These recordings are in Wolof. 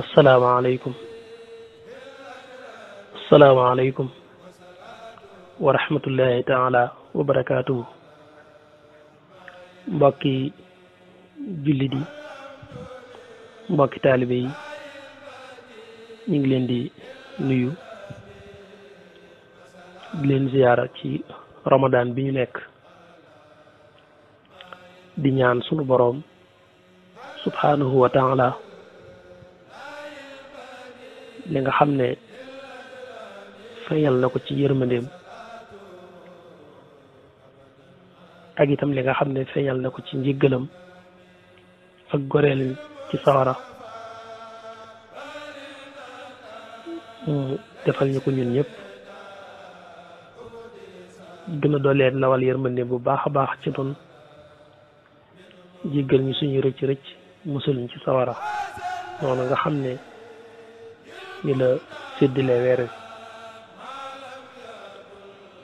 asalaamaaleykum asalaamaaleykum wa rahmatullahi taala wa barakaatuhu mbokki jullit yi mbokki taalibe yi ñu ngi leen di nuyu di leen ziyaara ci ramadan bi ñu nekk di ñaan sunu boroom subhanahu wa taala li nga xam ne fayal na ko ci yërmandeem ak itam li nga xam ne feeñal na ko ci njëggalam ak goreel ci sawara defal ñu ko ñun ñëpp gën a dooleen lawal yërmande bu baax a baax ci doon jéggal ñu suñu rëcc rëcc musul ñu ci sawara noonu nga xam ne ni la séddale weer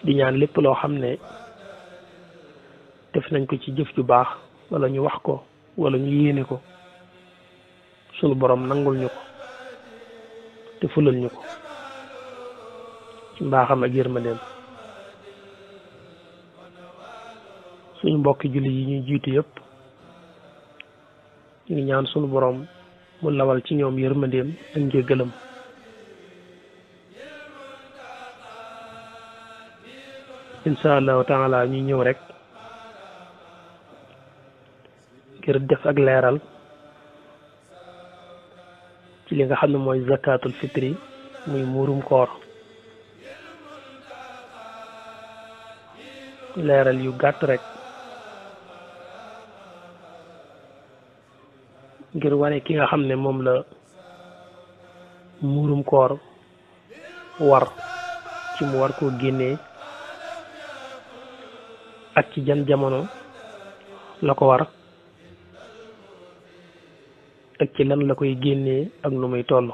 di ñaan lépp loo xam ne def nañ ko ci jëf ju baax wala ñu wax ko wala ñu yéene ko sunu borom nangul ñu ko te fulal ñu ko ci mbaaxam ak yërmandeem suñu mbokki julli yi ñuy jiitu yëpp ñu ngi ñaan sunu borom mu lawal ci ñoom yërmandeem ak njéggalam insha allahu taala ñu ñëw rek ngir def ak leeral ci li nga xam ne mooy zakatul fitri muy muurum koor leeral yu gàtt rek ngir wane ki nga xam ne moom la muurum koor war ci mu war koo génnee ak ci jan jamono la ko war ak ci lan la koy génnee ak nu muy toll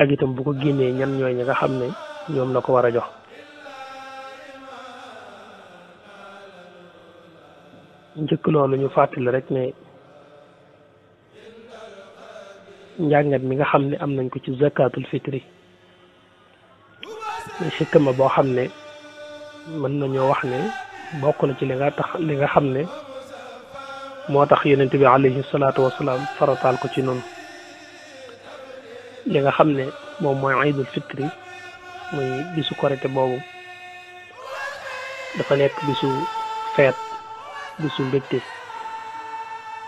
ak itam bu ko génnee ñan ñooy ñi nga xam ne ñoom la ko war a jox njëkk loolu ñu fàttali rek ne njàngat mi nga xam ne am nañ ko ci zakatul fitri xikma boo xam ne mën nañoo wax ne bokk na ci li nga xam ne moo tax yonent bi alayhi salaatu wasalaam farataal ko ci noonu li nga xam ne moom mooy aydul fitri muy bisu korite boobu dafa nekk bisu feet bisu mbégte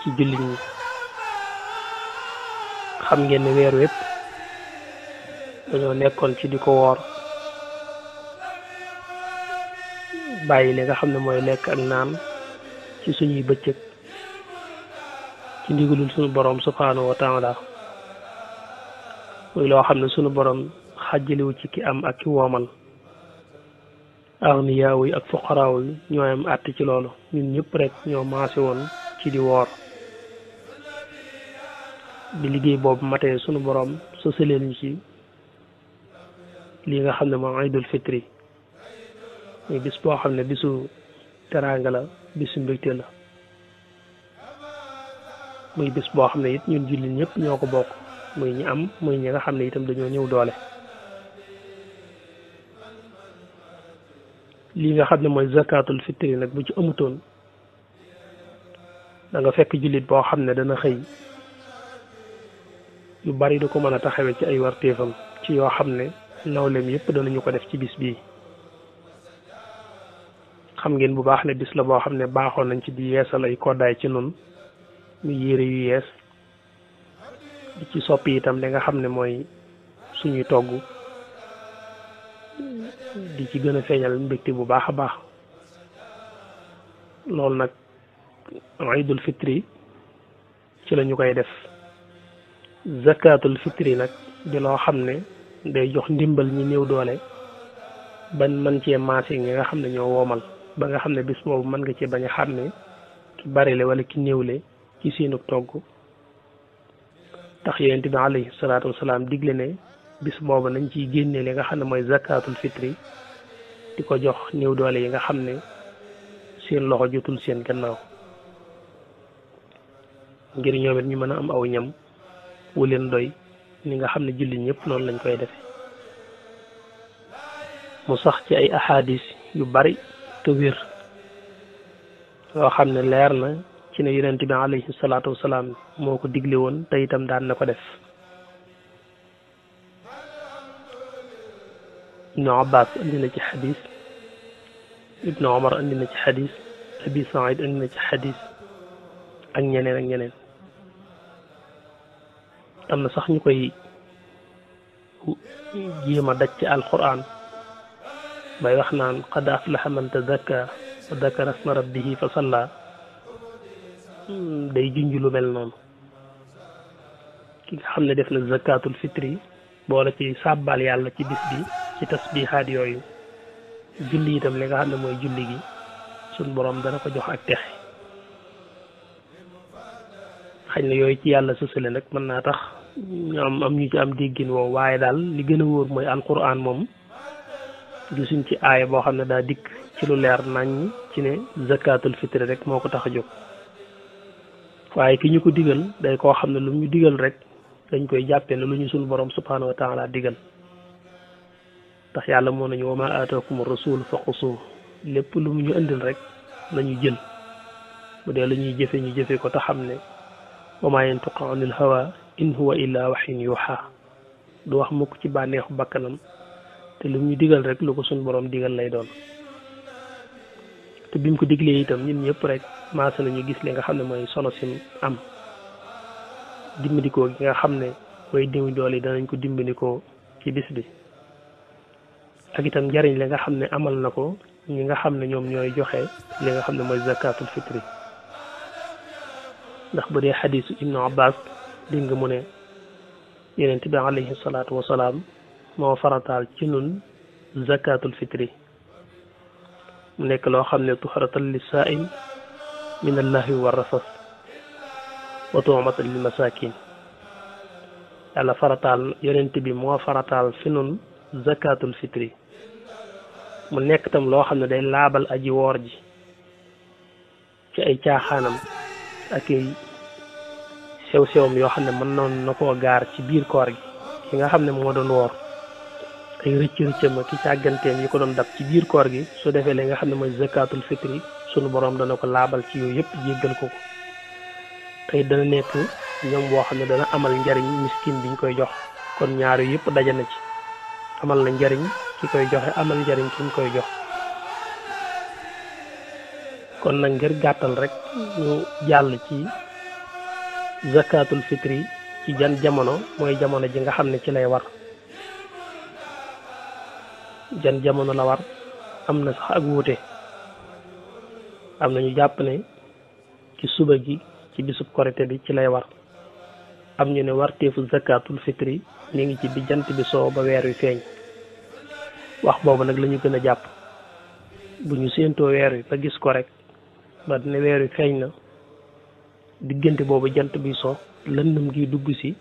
ci jullit ñi xam ngeen ne weer wépp dañoo nekkoon ci di ko woor bàyyi li nga xam ne mooy lekk ak naan ci suñuy bëccëg ci ndigalul suñu borom subhanahu wa taala muy loo xam ne suñu borom xàjjaliwu ci ki am ak ki woomal aghniyaaw yi ak fuqaraaw yi ñoo am àtt ci loolu ñun ñëpp rek ñoo maase woon ci di woor bi liggéey boobu matee suñu borom sosaleen ñu ci lii nga xam ne mooy aydul fitri muy bis boo xam ne bisu teraanga la bisu mbégte la muy bis boo xam ne it ñun jullit ñëpp ñoo ko bokk muy ñi am muy ñi nga xam ne itam dañoo ñëw doole lii nga xam ne mooy zakatul fitri nag bu ci amutoon da nga fekk jullit boo xam ne dana xëy yu bari du ko mën a taxawe ci ay warteefam ci yoo xam ne nawleem yëpp danañu ko def ci bis bii xam ngeen bu baax ne bis la boo xam ne baaxoon nañ ci di yeesal ay koddaay ci nun mu yére yu yees di ci soppi itam li nga xam ne mooy suñuy togg di ci gën a feeñal mbégte bu baax a baax loolu nag aydul fitri ci lañu koy def zakatul fitri nag di loo xam ne day jox ndimbal ñi néew doole ban mën cee maase ñi nga xam ne ñoo woomal ba nga xam ne bis boobu mën nga cee bañ a xam ne ki barile wala ki néewle ci seenu togg tax yonent bi alayhi salaatu wasalaam digle ne bis boobu nañ ciy génne li nga xam ne mooy zakatul fitri di ko jox néew doole yi nga xam ne seen loxo jotul seen gannaaw ngir ñoom it ñu mën a am aw ñam wu leen doy ni nga xam ne jullit ñëpp noonu lañ koy defe mu sax ci ay ahadis yu bari te wér yoo xam ne leer na ci ne yonent bi alayhi salaatu wasalaam moo ko digle woon te itam daan na ko def ibnu abbas andi na ci xadis ibnu omar andi na ci xadis abi saïd andi na ci xadis ak ñeneen am na sax ñu koy jéem a daj ci alquran bay wax naan qad aflaha man tazakka wa dakara asma rabbihi fa salla day junj lu mel noonu ki nga xam ne def na zakatul fitri boole ci sàbbal yàlla ci bis bi ci tasbihaat yooyu julli itam li nga xam ne mooy julli gi suñ borom dana ko jox ak texe xañ na yooyu ci yàlla sësale nag mën naa tax ñu am ñu ci am déggin woowu waaye daal li gën a wóor mooy alquran moom gisuñ ci aaya boo xam ne daa dikk ci lu leer nañ ci ne zakatul fitri rek moo ko tax a jóg waaye ki ñu ko digal day koo xam ne lu ñu digal rek dañ koy jàppee ne lu ñu suñu borom subhanahu wa taala digal ndax yàlla moo nañu wa ma aataakum rasul fa xusuuh lépp lu mu ñu indil rek nañu jël bu dee lu ñuy jëfe ñu jëfe ko te xam ne wa ma yantiqu anil hawa in huwa illa waxyin yuuxa du wax mukk ci bànneexu bakkanam te lu ñu digal rek lu ko suñu borom digal lay doon te bi mu ko diglee itam ñun ñëpp rek maasa nañu gis li nga xam ne mooy solo sim am dimbandikoo gi nga xam ne way diw doole yi danañ ko dimbandikoo ci bis bi ak itam njariñ li nga xam ne amal na ko ñi nga xam ne ñoom ñooy joxe li nga xam ne mooy zakatul fitri ndax bu dee xadisu ibnu abbas dégg nga mu ne yonent bi alayhi salaatu wasalaam moo farataal ci nun zakatul fitri mu nekk loo xam ne tuxratan li saa'im min allahi wa rafas wa tu'matan lil masakin yàlla farataal yonent bi moo farataal fi nun zakatul fitri mu nekk tam loo xam ne day laabal aji woor ji ci ay caaxaanam ak ay sew-sewam yoo xam ne mën noon na koo gaar ci biir koor gi ki nga xam ne moo doon woor ay rëcc-rëccam ki càgganteem yi ko doon dab ci biir koor gi su defee li nga xam ne mooy zakatul fitri sunu borom dana ko laabal ci yooyu yëpp jéggal ko ko tey dana nekk ñoom boo xam ne dana amal njariñ miskin biñ koy jox kon ñaar yu yëpp daje na ci amal na njariñ ki koy joxe amal njariñ ki ñu koy jox kon nag ngir gàttal rek ñu jàll ci zakatul fitri ci jan jamono mooy jamono ji nga xam ne ci lay war jan jamono la war am na sax ak wuute am na ñu jàpp ne ci suba gi ci bisub korite bi ci lay war am ñu ne warteefu zakatul fitri ñu ngi ci bi jant bi soo ba weer wi feeñ wax boobu nag la ñu gën a jàpp bu ñu séentoo weer wi ba gis ko rek ba ne weer wi feeñ na diggante boobu jant bi so lëndëm gi dugg si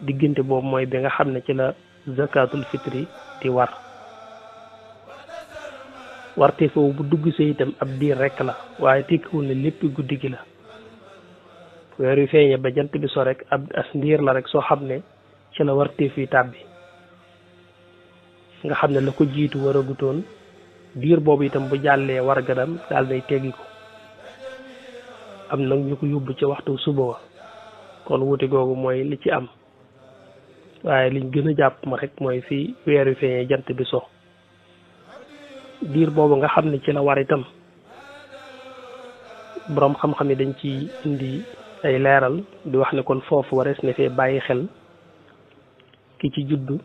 diggante boobu mooy bi nga xam ne ci la zakatul fitri di war warte foofu bu dugg see itam ab diir rek la waaye tekkiwul ne lépp guddi gi la weer wi feeñe ba jant bi so rek ab as ndiir la rek soo xam ne ci la warteef yi tàbbi nga xam ne la ko jiitu waragutoon diir boobu itam bu jàllee war gadam daal day teggi ko am nag ñu ko yóbbu ci waxtu suba wa kon wuute googu mooy li ci am waaye liñ gën a jàpp ma rek mooy fii weer wi feeñee jant bi so diir boobu nga xam ne ci la war itam boroom xam-xam yi dañ ci indi ay leeral di wax ne kon foofu warees ne fee bàyyi xel ki ci juddu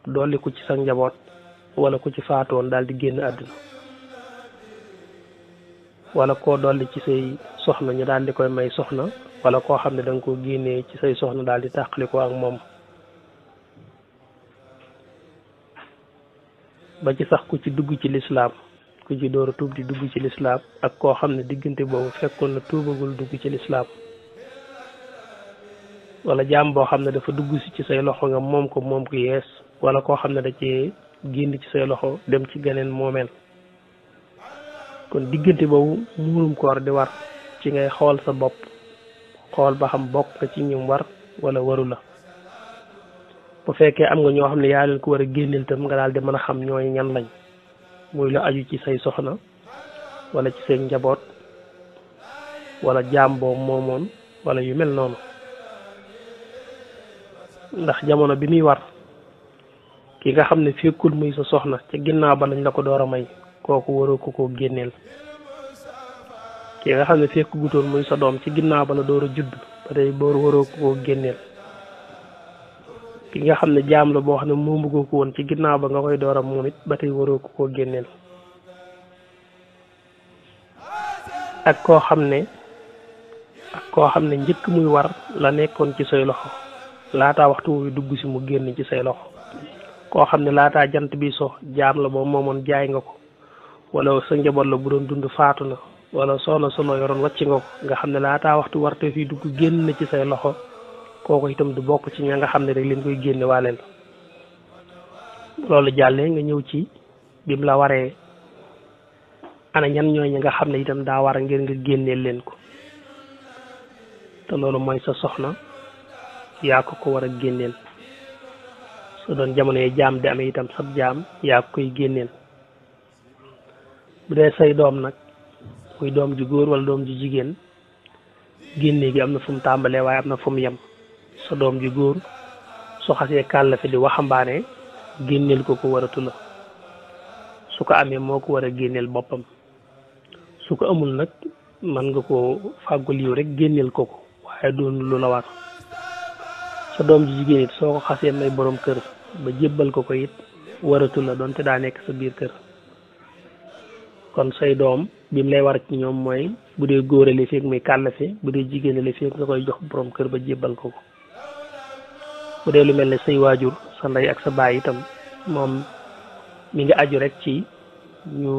dolli ko ci sa njaboot wala ku ci faatoon daal di génn àdduna wala koo dolli ci say soxna ñu daal di koy may soxna wala koo xam ne da nga ko génnee ci say soxna daal di tàqali ko ak moom ba ci sax ku ci dugg ci lislaam ku ci door a tuub di dugg ci lislaam ak koo xam ne diggante boobu fekkoon na tuubagul dugg ci lislaam wala jaam boo xam ne dafa dugg si ci say loxo nga moom ko yees wala koo xam ne da cee génn ci say loxo dem ci geneen moomeel kon diggante boobu muurum koor di war ci ngay xool sa bopp xool ba xam bokk nga ci ñum war wala waru la bu fekkee am nga ñoo xam ne yaa leen ko war a génneel tam nga daal di mën a xam ñooy ñan lañ muy la aju ci say soxna wala ci say njaboot wala jaam boobu moomoon wala yu mel noonu ndax jamono bi muy war ki nga xam ne fekkul muy sa soxna ca ginnaaw ba lañ la ko door a may kooku waroo ko génneel ki nga xam ne fekk gutoon muy sa doom ci ginnaaw ba la door a judd ba tey boor waroo ko génneel ki nga xam ne jaam la boo xam ne moomu ko woon ci ginnaaw ba nga koy door a moom it ba tey waroo ko génneel ak koo xam ne njëkk muy war la nekkoon ci say loxo laataa waxtu wu dugg si mu génn ci say loxo koo xam ne laataa jant bi so jaam la boo moomoon jaay nga ko wala sa njaboot la bu doon dund faatu na wala soxna solo yoroon wàcc nga ko nga xam ne laataa waxtu warte fii dugg génn na ci say loxo kooku itam du bokk ci ña nga xam ne rek leen koy génne waaleel loolu jàllee nga ñëw ci bim la waree ana ñan ñooy ñi nga xam ne itam daa war a ngir nga génneel leen ko te loolu mooy sa soxna yaa ko war a génneel su doon jamono yi jaam di amee itam sab jaam yaa ko koy génneel bu dee say doom nag muy doom ju góor wala doom ju jigéen génne gi am na fu mu tàmbalee waaye am na fu mu yem sa doom ju góor su xasee kàllafe di waxambaane génneel ko waratu la su ko amee moo ko war a génneel boppam su ko amul nag mën nga ko fàggul yiw rek génneel ko waaye doon lu la war sa doom ju jigéen it soo ko xasee may borom kër ba jébbal ko it waratu la doonte daa nekk sa biir kër kon say doom bi mu lay war ci ñoom mooy bu dee góore li feeg muy kàllafe bu dee jigéen li feeg nga koy jox borom kër ba jébbal ko bu dee lu mel ne say waajur sa ndey ak sa baay itam moom mi ngi aju rek ci ñu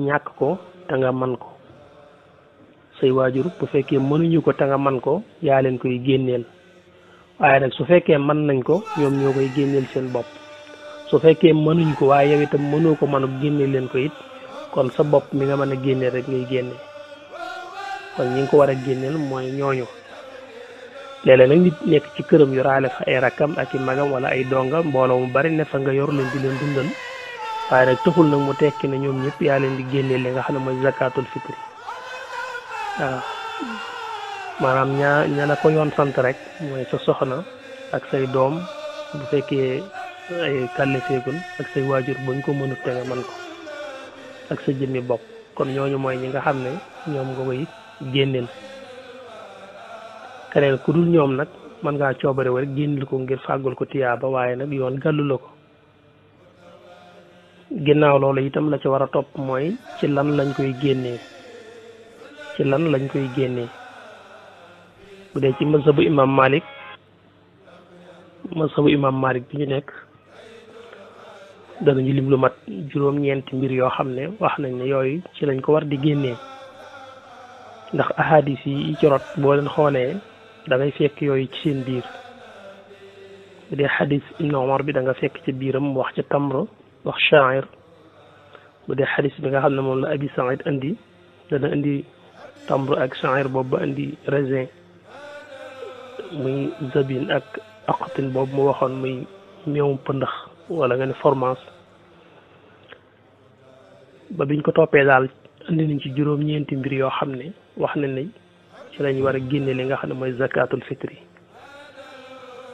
ñàkk ko te nga man ko say waajur bu fekkee mënuñu ko te nga man ko yaa leen koy génneel waaye nag su fekkee mën nañ ko ñoom ñoo koy génneel seen bopp su fekkee mënuñ ko waaye yow itam mënoo ko mën a génneel leen ko it kon sa bopp mi nga mën a génneel rek ngay génne kon ñi nga ko war a génneel mooy ñooñu léeg-léeg nag nit nekk ci këram yoraale fa ay rakkam ak i magam wala ay donga mbooloo mu bari ne fa nga yor leen di leen dundal waaye nag taxul nag mu tekki ne ñoom ñëpp yaa leen di génneel li nga xam ne mooy zakatul fitri waaw maanaam ña la ko yoon sant rek mooy sa soxna ak say doom bu fekkee ay kàlle feegul ak say waajur buñ ko mënut te nga man ko ak sa jëmmi bopp kon ñooñu mooy ñi nga xam ne ñoom nga koy génneel keneen ku dul ñoom nag mën ngaa coobare rek génneel ko ngir fàggul ko tiyaaba waaye nag yoon gàllu la ko ginnaaw loolu itam la ci war a topp mooy ci lan lañ koy génnee bu dee ci mazhabu imam Malik bi ñu nekk danañu lim lu mat juróom-ñeenti mbir yoo xam ne wax nañ ne yooyu ci lañ ko war di génnee ndax ahadis yi ci rot boo leen xoolee da ngay fekk yooyu ci seen biir bu dee xadis Ibn Omar bi da nga fekk ci biiram wax ci tamr wax sha'ir bu dee xadis bi nga xam ne moom la Abi Saïd indi dana indi tamr ak sha'ir boobu ba indi raisin muy zabine ak aqtin boobu mu waxoon muy meewum pëndax wala nga ne formance ba biñ ko toppee daal andi nañ ci juróom-ñeenti mbir yoo xam ne wax nañ ne ci lañ war a génne li nga xam ne mooy zakatul fitri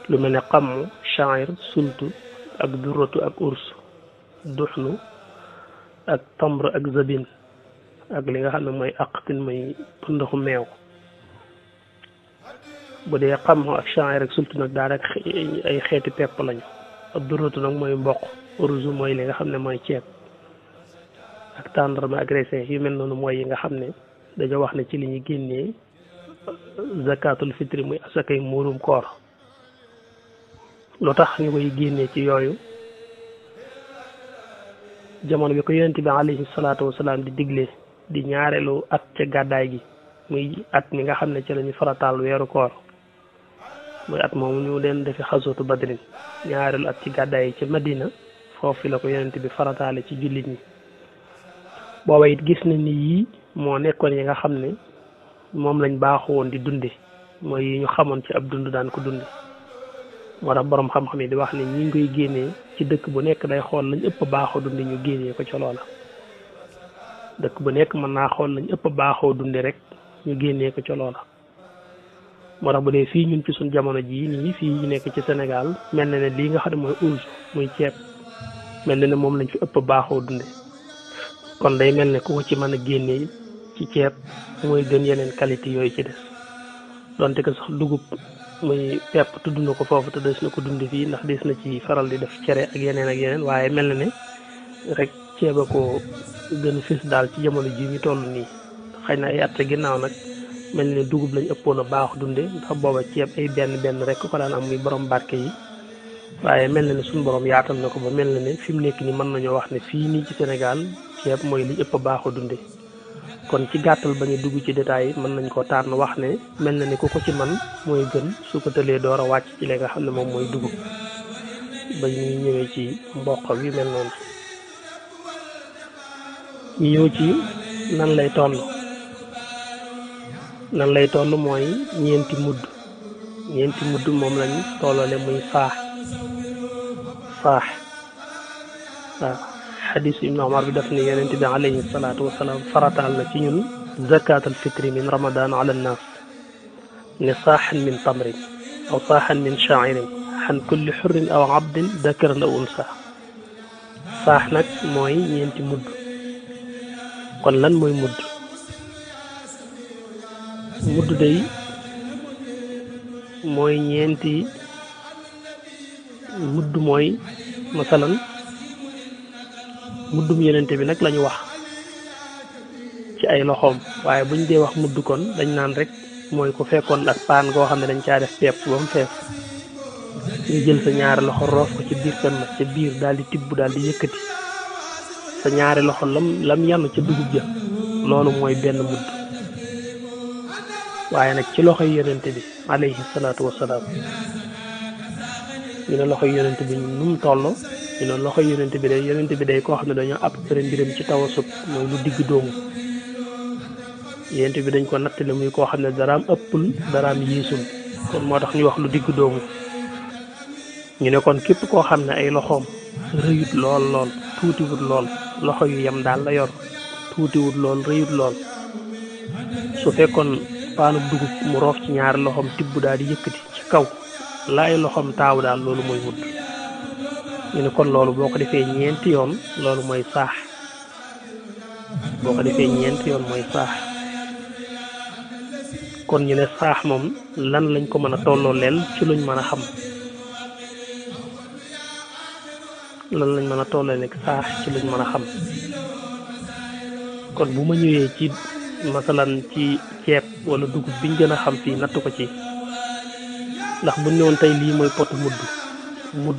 lu mel ne xamm sha'ir sultu ak durratu ak urs duxnu ak tamr ak zabine ak li nga xam ne mooy aqtin muy pëndaxu meew bu dee xam ak sha'ir ak sultu nag daa rek ay xeeti pepp lañu ak durratu nag mooy mboq urzu mooy li nga xam ne mooy ceeb ak tàndarma ak raisin yu mel noonu mooy yi nga xam ne dañoo wax ne ci li ñuy génnee zakatul fitri muy asakay muurum koor lu tax ñu koy génnee ci yooyu jamono bi ko yonent bi alayhi salaatu wasalaam di digle di ñaareelu at ca gàddaay gi muy at mi nga xam ne ci lañu farataal weeru koor muy at moomu ñu leen defi xasootu badrin ñaareelu at ci gàddaay ci Madina foofu la ko yonent bi farataale ci jullit ñi booba it gis nañ ni yii moo nekkoon yi nga xam ne moom lañ baaxoo woon di dunde mooy yi ñu xamoon ci ab dund daan ko dunde moo tax boroom xam-xam yi di wax ne ñi ngi koy génnee ci dëkk bu nekk day xool lañ ëpp baaxoo dunde ñu génnee ko ca loola dëkk bu nekk mën naa xool lañ ëpp baaxoo dunde rek ñu génnee ko ca loola moo tax bu dee fii ñun ci suñ jamono jii nii fii ñu nekk ci Sénégal mel na ne lii nga xam ne mooy urge muy ceeb mel na ne moom lañ fi ëpp baaxoo dunde kon day mel ne ku ko ci mën a génnee ci ceeb mooy gën yeneen qualité yooyu ci des donte ko sax dugub muy pepp tudd na ko foofu te des na ko dund fii ndax des na ci faral di def cere ak yeneen waaye mel na ne rek ceeba ko gën fis daal ci jamono ji ñu toll nii xëy na ay at ginnaaw nag mel ne dugub lañ ëppoon a baax dunde ndax booba ceeb ay benn rek ko daan am muy borom barke yi waaye mel na ne suñu borom yaatal na ko ba mel na ne fi mu nekk nii mën nañoo wax ne fii nii ci Sénégal ceeb mooy li ëpp a baaxoo dunde kon ci gàttal ba ñu dugg ci détails yi mën nañ koo tànn wax ne mel na ne ku ko ci man mooy gën su ko tëlee door a wàcc ci li nga xam ne moom mooy dugub ba ñuy ñëwee ci mboq yu mel noonu ñu ñëw ci nan lay toll mooy ñeenti mudd moom lañ tollale muy faax waaw xadis ibnu Umar bi daf ne yonent bi alayhi salaatu wasalaam farataal na ci ñun zakat al fitri min ramadan ala nnaas ne saaxan min tamrin aw saaxan min shairin xan kulli xurrin aw abdin dakaran aw unsa saax nag mooy ñeenti mudd kon lan mooy mudd day mooy ñeenti mudd mooy masalan muddum yenente bi nag lañu wax ci ay loxoom waaye buñ dee wax mudd kon dañ naan rek mooy ko fekkoon ak paan goo xam ne dañ caa def pepp ba mu fees nga jël sa ñaari loxo roof ko ci biir fen ma ca biir daal di tibb daal di yëkkati sa ñaari loxo lam yanu ca dugub ja loolu mooy benn mudd waaye nag ci loxoy yonente bi alayhi salaatu wasalaam ñu ne loxoy yonente bi nu mu toll ñu ne loxoy yonente bi day koo xam ne dañoo ab pare mbiram ci tawasut mooy lu digg doomu yonente bi dañ ko nattale muy koo xam ne daraam ëppul daraam yiisul kon moo tax ñu wax lu digg doomu ñu ne kon képp koo xam ne ay loxoom rëyut lool tuutiwut lool loxo yu yem daal la yor tuutiwut lool rëyut lool su fekkoon paanub dugub mu roof ci ñaari loxoom tibb daal di yëkkati ci kaw la ay loxoom taaw daal loolu mooy mudd ñu ne kon loolu boo ko defee ñeenti yoon loolu mooy saax kon ñu ne saax moom lan lañ ko mën a tolloo leel ci luñ mën a xam saax ci luñ mën a xam kon bu ma ñëwee ci masalan ci ceeb wala dugub biñ gën a xam fii natt ko ci ndax buñ ne woon tey lii mooy pot mudd bu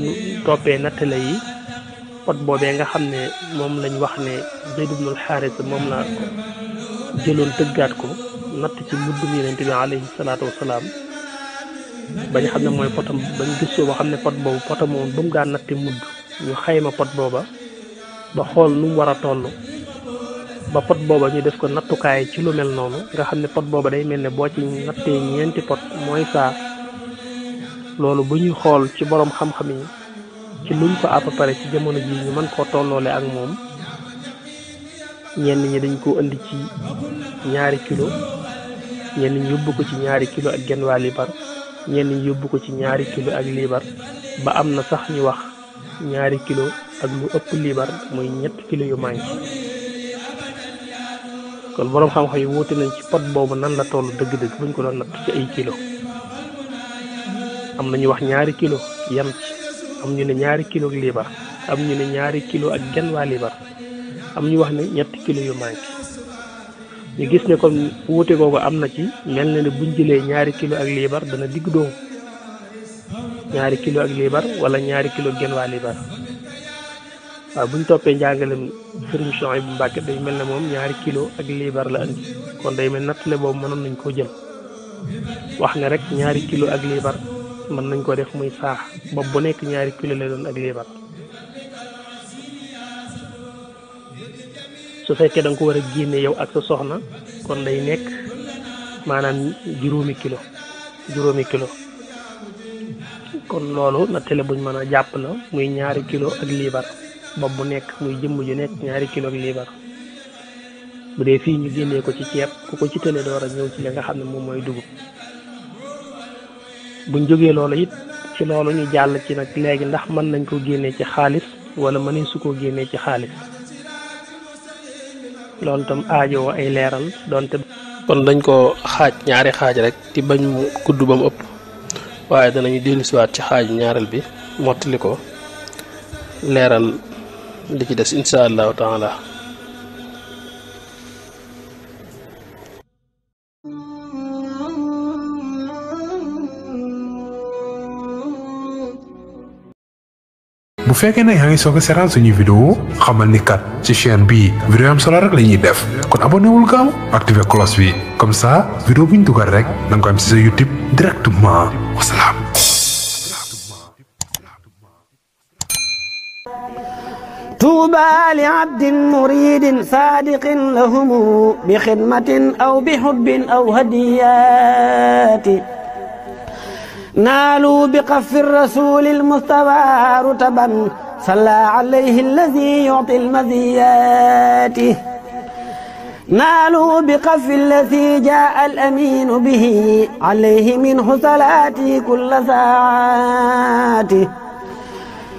ñu toppee nattale yi pot boobee nga xam ne moom lañ wax ne Zayd ibnul Xaaris moom la jëloon tëggaat ko natt ci muddum yonent bi alayhi salaatu wasalaam bañ xam ne mooy potam bañ gëstoo ba xam ne pot boobu potam moom ba mu daan natti mudd ñu xayma pot booba ba xool nu mu war a toll ba pot booba ñu def ko nattukaay ci lu mel noonu nga xam ne pot booba day mel ne boo ci nattee ñeenti pot mooy saa loolu bu ñuy xool ci borom xam-xam yi ci luñ ko à peu près ci jamono ji ñu mën koo tolloole ak moom ñenn ñi dañ koo indi ci ñaari kilo ñenn ñi yóbbu ko ci ñaari kilo ak genn waa liibar ñenn ñi yóbbu ko ci ñaari kilo ak liibar ba am na sax ñu wax ñaari kilo ak lu ëpp liibar muy 3 kilo yu manqué kon borom xam-xam yi wuute nañ ci pot boobu nan la toll dëgg-dëgg buñ ko doon natt ci ay kilo am na ñu wax ñaari kilo yam ci am ñu ne ñaari kilo ak liibar am ñu ne ñaari kilo ak genn waa liibar am ñu wax ne 3 kilo yu manqué ñu gis ne kon wuute googu am na ci mel na ne buñ jëlee ñaari kilo ak liibar dana digg doomu ñaari kilo ak liibar wala ñaari kilo genn waa liibar waaw buñ toppee njàngalem Sëriñ Souhaïbou Mbacké day mel ne moom ñaari kilo ak liibar la andi kon day mel nattale boobu mënoon nañ koo jël wax ne rek ñaari kilo ak liibar mën nañ ko def muy saax bopp bu nekk ñaari kilo lay doon ak liibar su fekkee da nga ko war a génne yow ak sa soxna kon day nekk maanaam juróomi kilo kon loolu na télé buñ mën a jàpp la muy ñaari kilo ak liibar bopp bu nekk muy jëmm ju nekk ñaari kilo ak liibar bu dee fii ñu génnee ko ci ceeb ku ko ci télé door a ñëw ci li nga xam ne moom mooy dugub buñ jógee loolu it ci loolu ñu jàll ci nag léegi ndax mën nañ ko génnee ci xaalis wala mënee su ko génnee ci xaalis loolu tam aajowoo ay leeral donte kon dañ ko xaaj ñaari xaaj rek ci bañ mu gudd ba mu ëpp waaye danañu dellusiwaat ci xaaj ñaareel bi mottali ko leeral li ci des insha allahu taala bu fekkee ne yaa ngi soog a seetaan suñuy vidéo xamal ni kat ci chaîne bii vidéo am solo rek la ñuy def kon abonné wul gaaw activé cloche bi comme ça vidéo bu ñu dugal rek da nga ko am ci sa YouTube directement wasalaam. طوبى لعبد مريد صادق لهم بخدمة أو بحب أو هديات نالوا بقف الرسول المصطفى رتبا صلى عليه الذي يعطي المزيات نالوا بقف الذي جاء الأمين به عليه منه صلاتي كل ساعات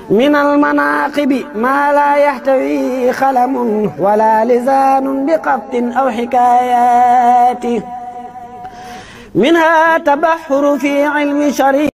من المناقب ما لا يحتوي خلم ولا لسان بقبط أو حكايات منها تبحر في علم شريع